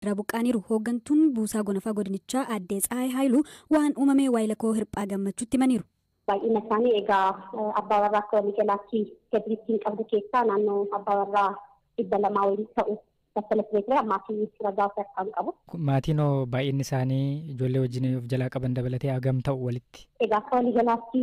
irraa buqqaaniiru. Hooggantuun buusaa gonofaa godinichaa aadde Tsahaay Haayiluu waan uumame waayilakoo Hirphaa Gammachuutti himaniiru. Baay'ina isaanii egaa abbaa warraa akka waliigalaatti gadiitti qabdu keessaa naannoo abbaa warraa 200 waliin ta'u battalatti beekee maatii ragaa of harkaan qabu. Maatiin hoo baay'inni isaanii ijoollee wajjin of jalaa qaban dabalatee hagam ta'u walitti? Egaa akka waliigalaatti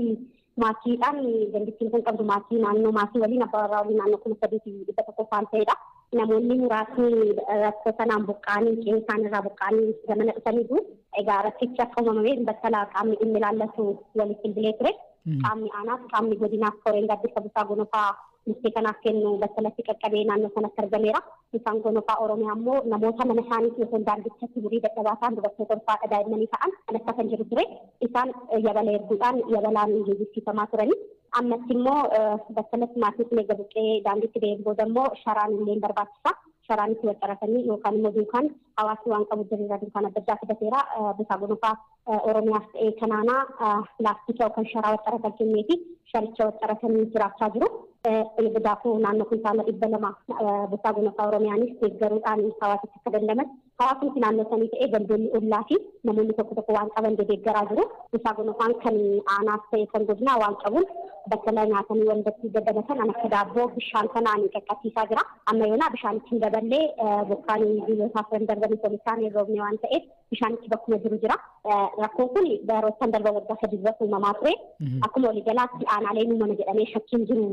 maatiidhaan gandittiin kun qabdu maatii naannoo maatii waliin abbaa warraa waliin naannoo 3100 faan ta'edha. Namoonni muraasni rakkoo sanaan buqqaanii qe'ee isaan irraa buqqaanii gamana dhufaniiru. Egaa rakkichi akka uumamee battalaa qaamni dhimmi ilaallatu walitti bilbilee ture. Qaamni aanaaf qaamni godinaaf koreen gaaddisa buusaa gonofaa murtee kanaaf kennu battalatti qaqqabee naannoo sanatti argameera. Isaan gonofaa Oromiyaa immoo namoota mana isaaniitti osoo daandichatti umurii dadhabaa ta'an dubartoota ulfaadha daa'immanii ta'an kan kan jiru ture. Isaan yabala erguudhaan yabalaan geejjibsiifamaa turani. Ammatti immoo battalatti maatiin kun eega buqqee daandiitti ba'een booda immoo sharaan illee barbaachisa. Sharaan itti waxxaratanii yookaan immoo dunkaan hawaasni waan qabu diriiraa dunkaan adda addaa fidateera. Buusaa gonofaa Oromiyaas ta'ee kanaanaa laastika yookaan sharaa waxxaratan kenneefi sharicha waxxaratanii jiraachaa jiru. Daakuu naannoo kuntaala 200 buusaa gonofaa Oromiyaanis deeggaruudhaan hawaasitti akka dandaman hawaasni naannoo sanii ta'ee gandoonni ollaa fi namoonni tokko tokko waan qaban deeggaraa jiru. Buusaa gonofaan kan aanaas ta'e kan godinaa waan qabuun battala nyaatanii walitti dabalatan akka daabboo bishaan kanaan qaqqabsiisaa jira. Amma yoonaa bishaanitti hin daballee bokkaan biyyoota afran darbanii polisaan hin roobne waan ta'eef bishaanichi bakkuma jiru jira. Rakkoon kun baroottan darba waggaa 3 dura uumamaa ture. Akkuma waliigalaatti aanaaleen uumama jedhamee shakkiin jiru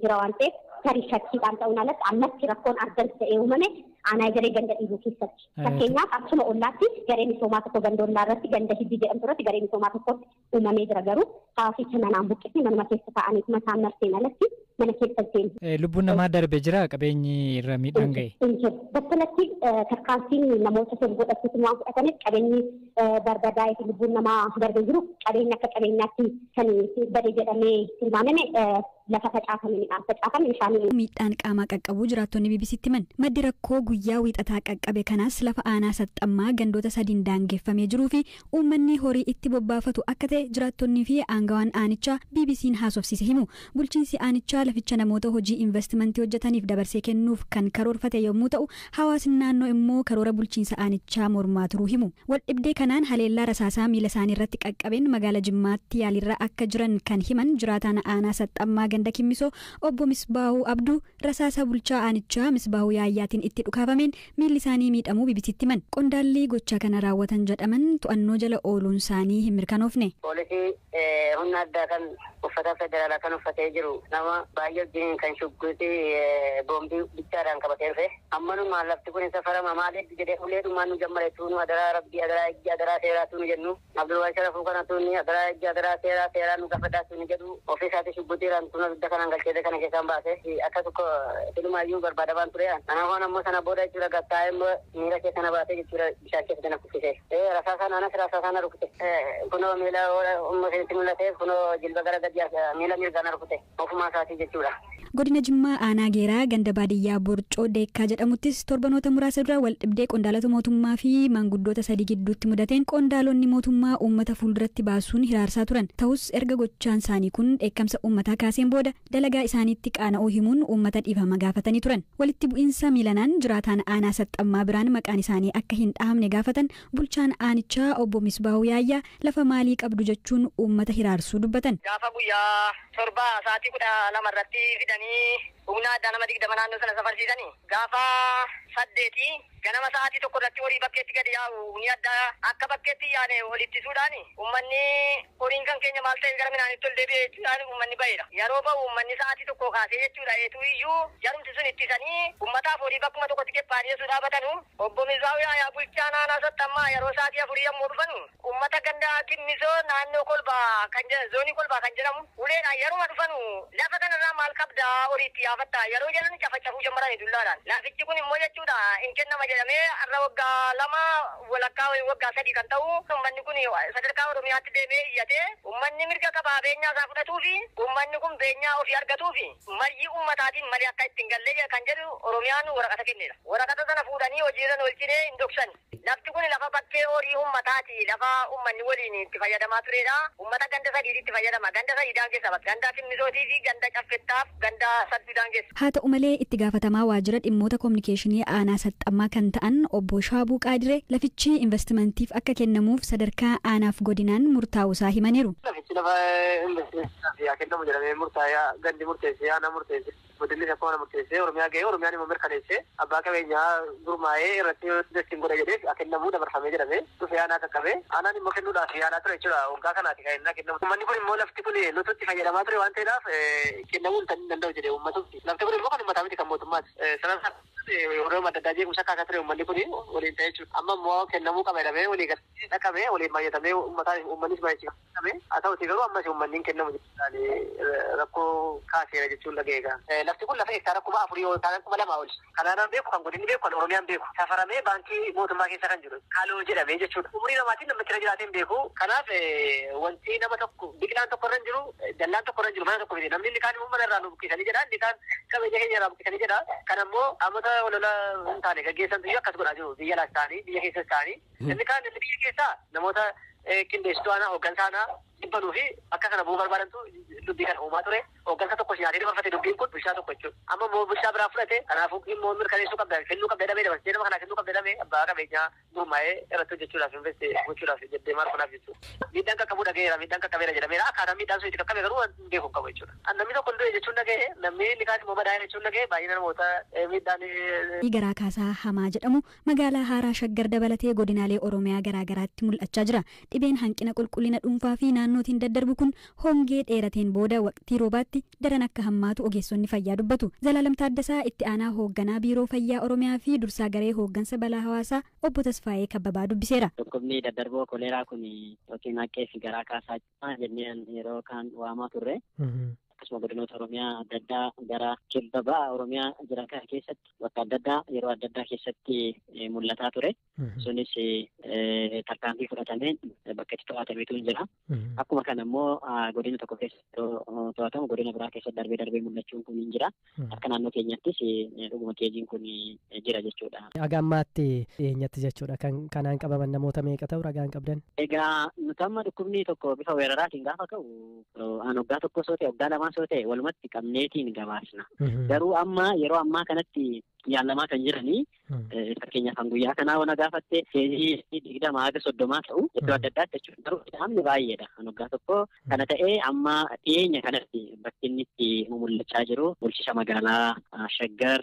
jira waan ta'eef tarii shakkiidhaan ta'uun alatti ammatti rakkoon argan ta'ee uumame aanaa garee ganda dhiibuu keessatti. Fakkeenyaaf achuma ollaatti garee misoomaa tokko ganda ollaa irratti ganda hiddi jedhamtu irratti garee misoomaa tokkotti uumamee jira garuu hawaasicha manaan buqqisne manuma keessa taa'anii mataan marseen alatti mana keessa seenu. Lubbuun namaa darbe jira qabeenyi irra miidhaan ga'e. Battalatti tarkaanfiin namoota sun godhachuutiin waan fudhataniif qabeenyi barbadaa'ee fi lubbuun namaa darbe jiru qabeenya akka qabeenyaatti kan bade jedhamee tilmaamame lafa facaafame midhaan facaafame bishaan. Miidhaan qaamaa qaqqabuu jiraattonni BBCtti himan. Maddi rakkoo guyyaa wiixataa qaqqabe kanaas lafa aanaa saxxammaa gandoota sadiin daangeffamee jiruu fi uummanni horii itti bobbaafatu akka ta'e jiraattonnii fi aangawaan aanichaa BBC'n haasofsiise himu. Bulchiinsi aanichaa laficha namoota hojii investimentii hojjetaniif dabarsee kennuuf kan karoorfate yommuu ta'u hawaasni naannoo immoo karoora bulchiinsa aanichaa mormaa turuu himu. Waldhibdee kanaan haleellaa rasaasaa miila isaanii irratti qaqqabeen magaalaa Jimmaatti yaalirra akka jiran kan himan jiraataan aanaa saxxammaa ganda Kimmisoo obbo Misbaahuu Abduu rasaasa bulchaa aanichaa Misbaahuu Yaayyaatiin itti dhukaafameen miilli isaanii miidhamuu BBCtti himan. Qondaalli gochaa kana raawwatan jedhaman to'annoo jala ooluun isaanii hin mirkanoofne. Poolisii humna addaa kan uffata federaalaa kan uffatee jiru nama baay'ee wajjin kan shugguutii boombii bichaadhaan qabatee dhufe. Ammanuma lafti kun safarama maaliif jedhee uleedhumaan nu jammare tuunu adaraa rabbii adaraa ijji adaraa seeraa tuunu jennu. Abdulwaa Sharafuu kana tuunni adaraa ijji adaraa seeraa seeraa nu gafataa tuunu jedhu ofii isaatti shugguutiidhaan tuuna dugda kanaan galchee kana keessaan baase akka tokko filumaayyuu barbaadamaan ture. Kanaafuu ammoo sana booda jechuudha gattaa'ee immoo miila keessa na baasee jechuudha bishaan keessa na kuffise. Rasaasaan anas rasaasaan rukute. Kunoo miila umma isinitti mul'ate kunoo jilba gara gadi miila mirgaa na rukute ofumaa isaatii jechuudha. Godina Jimmaa aanaa Geeraa ganda baadiyyaa Borcoo Deekkaa jedhamuttis torbanoota muraasa dura wal dhibdee qondaalota mootummaa fi maanguddoota sadii gidduutti mudateen qondaalonni mootummaa uummata fuulduratti baasuun hiraarsaa turan. Ta'us erga gochaan isaanii kun dheekkamsa uummataa kaaseen booda dalagaa isaaniitti qaana'uu himuun uummata dhiifama gaafatanii turan. Walitti bu'iinsa miilanaan jiraataan aanaa saxxammaa biraan maqaan isaanii akka hin dhahamne gaafatan bulchaan aanichaa obbo Misbaahuu Yaayyaa lafa maalii qabdu jechuun uummata hiraarsuu dubbatan. Gaafa guyyaa 7 sa'aatii 12 irratti fidanii humna addaa nama 20 naannoo sana safarsiisanii gaafa 8 ganama sa'aatii 1 irratti horii bakkeetti gadi yaa'u humni addaa akka bakkeetti yaane walittisuudhaan uummanni horiin kan keenya maal ta'e gara midhaanitti ol deebi'e jechuudhaan uummanni ba'eera. Yeroo ba'u uummanni sa'aatii 1 kaasee jechuudha eetuu iyyuu jarumti sun ittisanii uummataaf horii bakkuma tokkotti qophaa'anii osoo dhaabatanu obbo Misbaahuu Yaayyaa bulchaa naannoo saxxammaa yeroo sa'aatii 4 yommuu dhufanu uummata ganda Kimmisoo naannoo kolbaa kan jedhamu zoonii kolbaa kan jedhamu uleedhaan yeruma dhufanu lafa kanarraa maal qabdaa horiitti yaafattaa yeroo jedhan cafacafuu jammaranii dullaadhaan. Lafichi kun immoo jechuudha hin kennama jedhamee har'a waggaa 2 walakkaa waggaa 3 kan ta'u uummanni kun sadarkaa Oromiyaatti deemee iyyatee uummanni mirga qabaa beenyaa isaa fudhatuu fi uummanni kun beenyaa ofii argatuu fi marii uummataatiin malee akka ittiin gallee kan jedhu Oromiyaan waraqata kenneera. Waraqata sana fuudhanii hojiirra oolchinee hin dhoksan. Lafti kun lafa bakkee horii uummataati. Lafa uummanni waliin itti fayyadamaa turedha. Uummata ganda sadiitti itti fayyadama. Ganda sadiidhaan keessa bakka ganda Kimmisootii fi ganda Caffettaaf ganda Sadduudhaan daangeessa. Haa ta'u malee itti gaafatamaa waajjira dhimmoota koominikeeshinii aanaa Saxxammaa kan ta'an obbo Shaabuu Qaadiree lafichi investimantiif akka kennamuuf sadarkaa aanaaf godinaan murtaa'uusaa himaniiru. Lafichi lafa investimentiif kennamu jedhamee murtaa'ee gandi murteessee aanaa murteessee godinni saffoo murteessee Oromiyaa ga'ee Oromiyaan immoo mirkaneessee abbaa qabeenyaa gurmaa'ee irratti investiin godha jedhee kennamuu dabarfamee jedhamee dhufee aanaa qaqqabee aanaan immoo kennuudhaaf yaalaa ture jechuudha. Waggaa kanaati kan inni kennamu. Uummanni kun immoo lafti kun nuti fayyadamaa ture waan ta'eedhaaf kennamuu hin danda'u jedhee uummatutti. Lafti kun immoo kan uummataa miti kan mootummaati. Sababa yeroo adda addaa jeequmsa kaasaa ture uummanni kun waliin ta'ee jechuudha. Amma immoo kennamuu qaba jedhamee walii galtee dhaqabee waliin baay'atamee uummataa uummannis baay'achiifamee haa ta'uti garuu ammas uummanni hin kennamu jechuudhaan rakkoo kaaseera jechuun dhageega. Lafti kun lafa hektaara 4,000 yoo ta'an 2,000 ol. Kanaan beeku kan godinni beeku kan Oromiyaan beeku. Safaramee baankii mootummaa keessa kan jiru kaloo jedhamee jechuudha. Umurii namaatiin namni irra jiraatee hin beeku. Kanaaf wanti nama tokko biqilaan tokko irra hin jiru dallaan tokko irra hin jiru mana tokko miti. Namni inni kaan immoo mana irraa nu buqqisanii jedha inni kaan qabeenya keenya irraa buqqisanii jedha. Kan ammoo qaamota olola hin taane gaggeessantu iyyuu akkas godhaa jiru. Biyya alaas ta'anii biyya keessas ta'anii. Inni kaan inni biyya keessaa namoota qindeessituu aanaa hooggansa aanaa dhibbanuu fi akka sana bu'uu barbaadantu dubbii kana uumaa ture. Hooggansa tokko nyaatee dabarfate dubbiin kun bulchaa tokko jechuudha. Amma immoo bulchaa biraa fudhate kanaafuu immoo mirkaneessuu qabda kennuu qabda jedhamee dabarsitee nama kanaa kennuu qabda jedhamee abbaa qabeenyaa gurmaa'ee irratti hojjechuudhaaf invest gochuudhaaf jettee maal kunaaf jechuudha. Miidhaan qaqqabuu dhagayeera miidhaan qaqqabeera jedhameera akkaataan miidhaan sun itti qaqqabe garuu waan beeku hin qabu jechuudha. Namni tokko hin du'e jechuun dhagaye namni inni kaan immoo madaa'e jechuun dhagaye baay'ina namoota miidhaan. Garaa kaasaa hamaa jedhamu magaalaa Haaraa Shaggar dabalatee godinaalee Oromiyaa garaa garaatti mul'achaa jira. Dhibeen hanqina qulqullina dhuunfaa fi naannootiin daddarbu kun hongee dheerateen booda waqtii roobaatti daran akka hammaatu ogeessonni fayyaa dubbatu. Zalaalam Taaddasaa itti aanaa hoogganaa Biiroo Fayyaa Oromiyaa fi dursaa garee hooggansa balaa hawaasaa obbo Tasfaayee Kabbabaa dubbiseera. Dhukkubni daddarboo koleeraa kun yookiin haqqee fi garaa kaasaa jennee yeroo kaan waamaa turre. Akkasuma godinoota Oromiyaa adda addaa gara kibba ba'a Oromiyaa jiran kana keessatti bakka adda addaa yeroo adda addaa keessatti mul'ataa ture. Sunis tarkaanfii fudhatameen bakka itti to'atametu jira. Akkuma kana immoo godina tokko keessatti to'atamu godina biraa keessatti darbee darbee mul'achuun kun hin jira. Akka naannoo keenyattis dhuguma keejiin kun jira jechuudha. Haga ammaatti dhiyeenyatti jechuudha kan kanaan qabaman namoota meeqa ta'u ragaan qabdan? Egaa nuti amma dhukkubni tokko bifa weeraraatiin gaafa ka'u aan waggaa tokko osoo ta'e waggaa lamaa osoo ta'e walumatti qabneetiin gabaasna. Garuu amma yeroo ammaa kanatti yaalamaa kan jiranii fakkeenyaaf kan guyyaa kanaa wana gaafatte keezii 20 haga 30 ta'u iddoo adda addaatti jechuudha. Garuu qaamni baay'eedha. Kan waggaa tokko kana ta'ee amma dhiyeenya kanatti bakki inni itti mul'achaa jiru bulchiisa magaalaa Shaggar,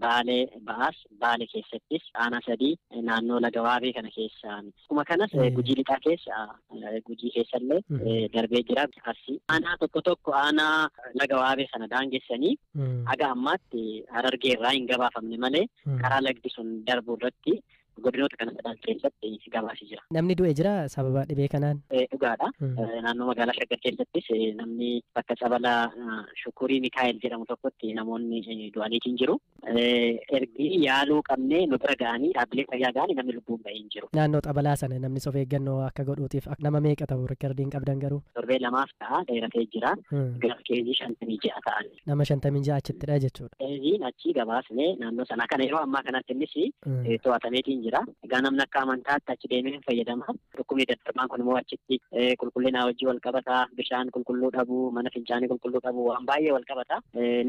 Baalee, Ba'aas, Baalee keessattis aanaa 3 naannoo Laga Waabee kana keessaan. Akkuma kanas Gujii lixaa keessa Gujii keessallee darbee jira. Arsii aanaa tokko tokko aanaa Laga Waabee sana daangessanii haga ammaatti Harargee irraa hin gabaafamne malee karaa lagdi sun darbu irratti godinoota kana sadan keessatti gabaasi jira. Namni du'e jira sababa dhibee kanaan? Dhugaadha. Naannoo magaalaa Shaggar keessattis namni bakka Tsabala Shukurii Mikaa'el jedhamu tokkotti namoonni du'aniitiin jiru. Ergi yaaluu qabnee nu bira ga'anii dhaabbilee fayyaa ga'anii namni lubbuun ba'ee hin jiru. Naannoo Xabalaa sana namni of eeggannoo akka godhuutiif nama meeqa ta'u rikardiin qabdan garuu? Torbee 2 ta'a dheeratee jira. Gara keezii 56 ta'an. Nama 56 achittidha jechuudha. Keeziin achi gabaasnee naannoo sana kana yeroo ammaa kanatti innis to'atameetiin jira. Egaa namni akka amantaatti achi deemee hin fayyadama. Dhukkubni daddarbaan kun immoo achitti qulqullina hojii wal qabata, bishaan qulqulluu dhabuu, mana fincaanii qulqulluu dhabuu waan baay'ee wal qabata.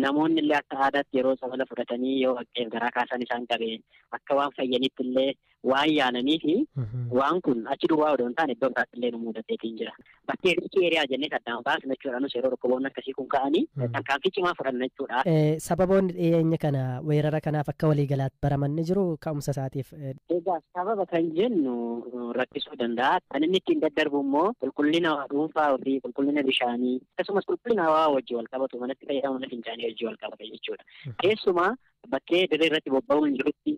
Namoonni illee akka aadaatti yeroo sabala fudhatanii yoo haqqeef garaa kaasan isaan qabe akka waan fayyanitti illee waan yaalanii fi waan kun achi duwwaa odoo hin taane iddoo biraatti illee nu mudateetiin jira. Bakkee riskii eeriyaa jennee addaan baasna jechuudha. Nus yeroo dhukkuboonni akkasii kun ka'anii tarkaanfii cimaa fudhanna jechuudha. Sababoonni dhiyeenya kana weerara kanaaf akka waliigalaatti baraman ni jiru ka'umsa isaatiif. Egaa sababa kan jennu rakkisuu danda'a. Kan inni ittiin daddarbu immoo qulqullina dhuunfaa ofii, qulqullina bishaanii akkasumas qulqullina hawaa wajjin wal qabatu manatti fayyadamu mana fincaanii wajjin wal qabata jechuudha. Keessumaa bakkee dirree irratti bobba'uun jirutti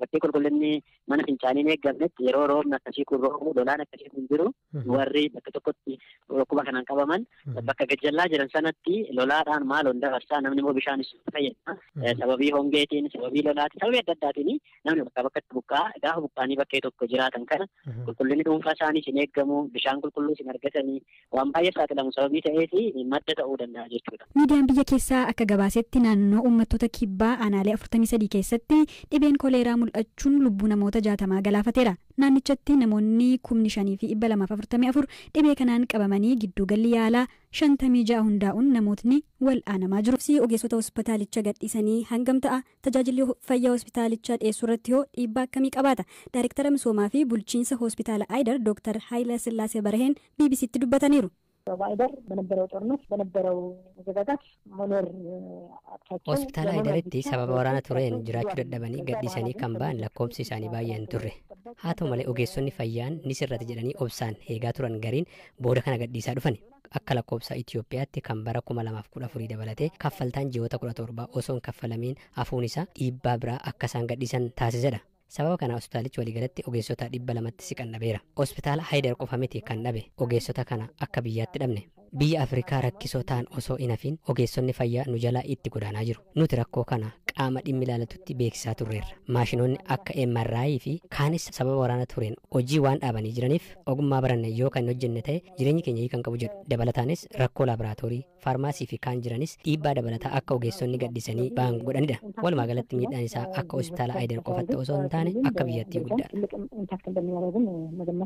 bakkee qulqullinni mana fincaanii hin eeggamnetti yeroo roobni akkasii kun roobu lolaan akkasii kun jiru warri bakka tokkotti dhukkuba kanaan qabaman bakka gajjallaa jiran sanatti lolaadhaan maaloon dabarsaa namni immoo bishaan itti fayyadama. Sababii hongeetiin, sababii lolaatiin, sababii adda addaatiin namni bakka bakkatti buqqaa gaafa buqqaanii bakkee tokko jiraatan kana qulqullinni dhuunfaa isaanii hin eeggamu, bishaan qulqulluu hin argatanii waan baay'ee saaxilamu sababii ta'eefi madda ta'uu danda'a jechuudha. Miidiyaan biyya keessaa akka gabaasetti naannoo uummattoota kibbaa aanaalee Aanaalee 43 keessatti dhibeen koleeraa mul'achuun lubbuu namoota 60 galaafateera. Naannichatti namoonni 5244 dhibee kanaan qabamanii gidduugalli yaalaa 56 hundaa'uun namootni wal'aanamaa jiru. Ogeessota hospitaalicha gadhiisanii hangam ta'a? Tajaajilli fayyaa hospitaalichaa dhiyeessuu irratti hoo dhiibbaa akkamii qabaata? Daayirektara misoomaa fi bulchiinsa hospitaala Aayidar Dooktar Haayila Sillaasee Baraheen BBCtti dubbataniiru. በአይደር በነበረው ጦርነት በነበረው መዘጋጋት መኖር አቅቷቸው Hospitaala Aayidaritti sababa waraana tureen jiraachuu dadhabanii gadhiisanii kan ba'an lakkoofsi isaanii baay'ee hin turre. Haa ta'u malee, ogeessonni fayyaan ni sirrata jedhanii obsaan eegaa turan gariin booda kana gadhiisaa dhufan. Akka lakkoofsa Itoophiyaatti kan bara 2014 dabalatee kaffaltaan ji'oota 17 osoo hin kaffalamiin hafuun isaa dhiibbaa biraa akka isaan gadhiisan taasisedha. Sababa kana hospitaalichi waliigalatti ogeessota 200tti siqan dhabeera. Hospitaala Haayidar qofa miti kan dhabe, ogeessota kana akka biyyaatti dhabne. Biyya Afrikaa rakkisoo ta'an osoo hin hafiin ogeessonni fayyaa nu jalaa itti godaanaa jiru. Nuti rakkoo kana qaama dhimmi ilaalatutti beeksisaa turreerra. Maashinoonni akka MRI fi kaanis sababa waraana tureen hojii waan dhaabanii jiraniif ogummaa baranne yoo kan hin hojjenne ta'e jireenyi keenya hiika hin qabu jedhu. Dabalataanis rakkoo laaboraatoorii, faarmaasii fi kaan jiranis dhiibbaa dabalataa akka ogeessonni gadhiisanii ba'an godhanidha. Walumaa galatti miidhaan isaa akka hospitaala Aayidar qofatti osoo hin taane akka biyyattii guddaadha. ትልቅ ኢምፓክት እንደሚያደርግም መገመት